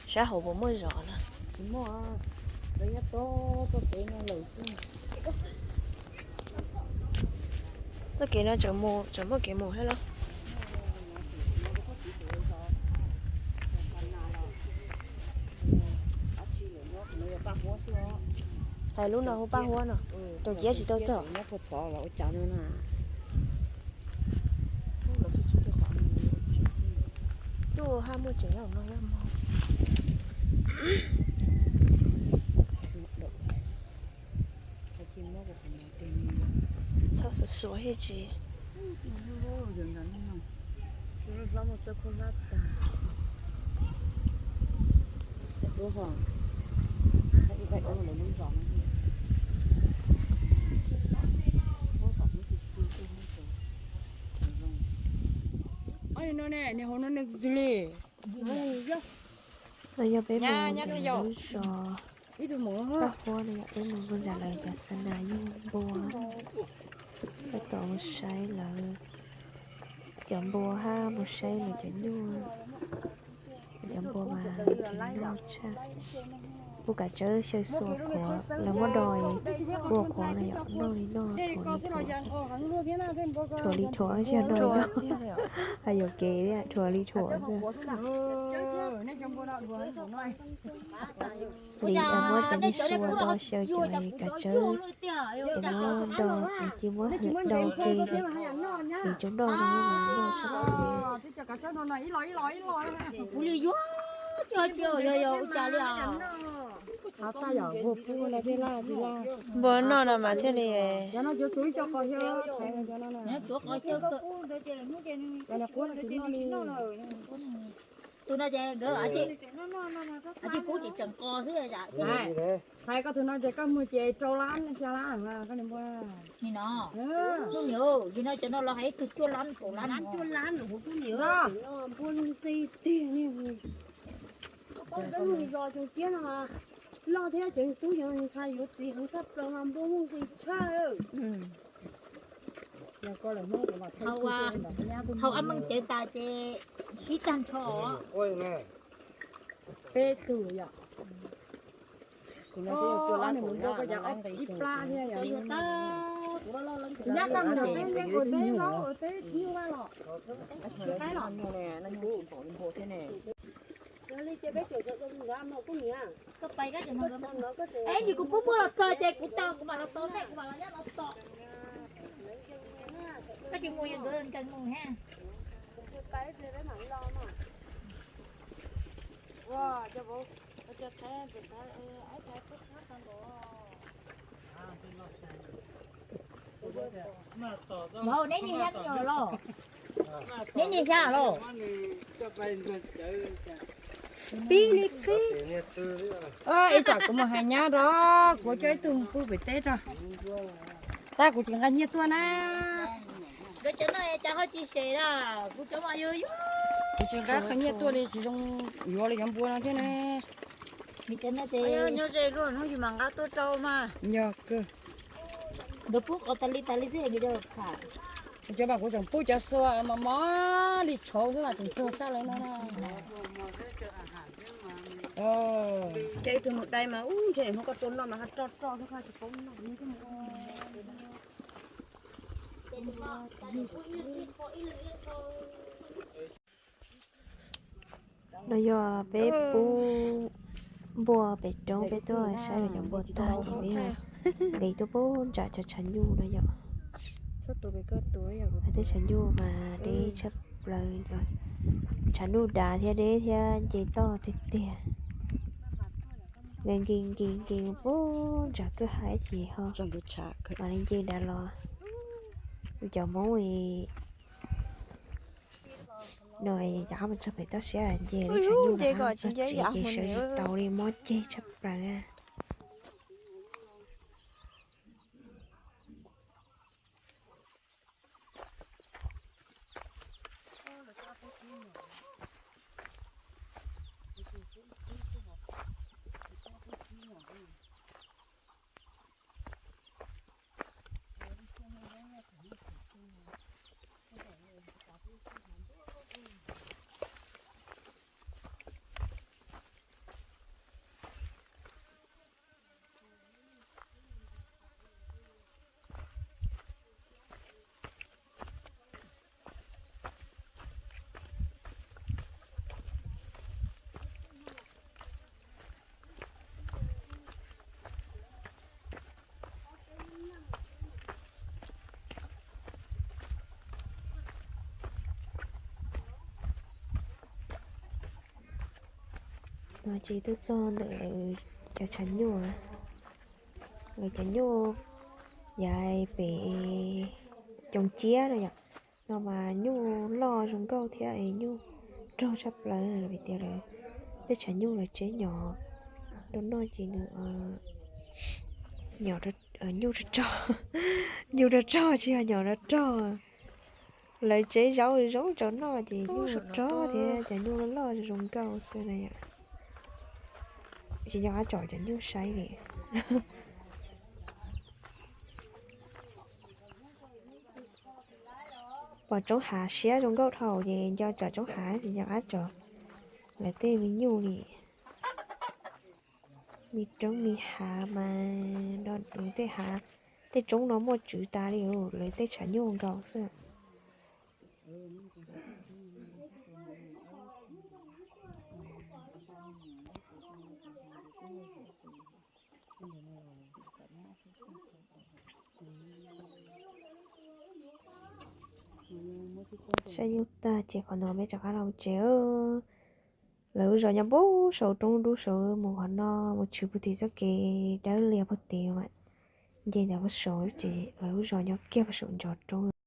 Sab hauv puas muaj zos na? Tsis muaj, lawv nyob tod txoj kev no lawm xwb. Txoj kev no tseem mus, tseem muaj kev mus thiab los? Hais lub no hu Paj Huab no, tus ciab tsis tau txog. Tuj ha muaj tseem no. Txhob xuav xuav thiab tsis. Ob no ne, nws hauv no nws txwv li. No yog peb mus lub zos Paj Huab no yom, peb mus nram lawv cov xa nas yug npua. Peb tau mus saib lawv cov npua hab mus saib lawv cov nyuj. Cov npua mas noj tshaj. Kuv kav tsawb xyaw xuas qhuav, lawv muab do, kuv qhuav no yom, noj li noj, thuav li thuav, thuav li thuav, hais yuam kev thiab, thuav li thuav xwb. Li muab cov niag sua do xyaw cov kav tsawb, es muab do, ces muab do ke, nws cov noj no mas noj tshaj plaws. Npua noj no mas thiaj li. Tus no ces nkawd, ces kuv tseem tseem qos xwb. Hais koj tus no ces koj muag ces rau lab xya lab koj niag npua. Nim no, nim no cov no los hais ib tug cuaj lab kaum lab, cuaj lab no. Npua nqis tiag. Koj paub peb mus zos Tsoos Ciab no mas loj thiab, cov tub cov ntxhais yuav txiv heev tshaj plaws mas npua muaj nqis tshaj. Haus a meej cawv tas ces sib tag nrho. Peb tug yom. Tus no twb yog cuaj lab kaum lab, ib plab thiab yom. Nyab koj mus nram teb, teb ua teb no ua teb tsis nyuj vaj los. Ua qaib los. Yog li ces peb tseem sawv daws mus nrad mog kuv niam. Es yog kuv pub muag los txog ces kuv tau kuv mam los txog ntej, kuv mam los nyob no tos. Koj tsis mus yog nkawd nkees mus thiab. Vauv, neb niag xyab los? Neb niag xyab los? Pib li qib. Ib tsam kuv mus hais nyab rau, kuv coj ib tug pub pem teb rau. Tab kuv tsis nqa nyiaj tuaj na. Nkawd cov no cas ho tsis sem na, kuv cov mas yog yog. Kuv tsis nqa qhov nyiaj tuaj li, tsis zoo yuav li cov npua no thiab ne. Nyob ze luaj hnub yus mam nqa tuaj rau mas. Yog kawg. Nkawd pub qos tas li tas li xwb nkawd cov tham. Cov mas kuv tseem pub cov xua mos mos li tshauv xwb mas tseem tuag tag lawm no na. Ces tus mus dai mas ub, ntshe hnub koj tuaj noj mas ho roj roj xwb, koj tsis paub noj. No yog peb pub npua pem roob, peb tuaj saib lawv cov npua tag ces peb nqis tuaj pub nram cov tshav nyuj no yom. Tej tshav nyuj mas deb tshaj plaws, tshav nyuj dav thiab deb thiab nce toj tiag tiag. Nqis nqis nqis nqis pub nram kwj ha ces ho mam li nce dav los. Cov Hmoob no cov qab mus txog pem toj siab nce lub tshav nyuj, txog tsev ces sawv tsis tau li, mob ceg tshaj plaws. Ces tuaj txog ntawm lawv cov tshav nyuj, lawv cov nyuj yav pem coos ciab no yom, no mas nyuj loj zoo nkauj thiab es nyuj rog tshaj plaws vim tias lawv tej tshav nyuj lawv tseb nyom rau noj ces nws nyom, nyuj rog rog, nyuj rog rog tsis yog nyom rog rog. Lawv tseb zaub zoo tso noj ces nyuj rog rog thiab cov nyuj loj loj zoo nkauj xwb na yom. Tsis nco qab tsom cov nyuj saib li. Pom roob hav siab zoo nkauj dhau ces nco tsom roob hav tsis nco qab tsom lawv tej me nyuj li. Me roob me hav mas nrog rau tej hav, tej roob no muaj tswv tas li, lawv tej tshav nyuj nkaus xwb. Saib nyuj tag ces qhov no peb rov qab los tsev. Lawv lub zos nyob puag saum roob dub saud, mus qhov no mus tshwm puag tim txoj kev dawb lias puag tim mas nce ntawm puag saud ces lawv lub zos nyob kiag puag saum ntsos roob.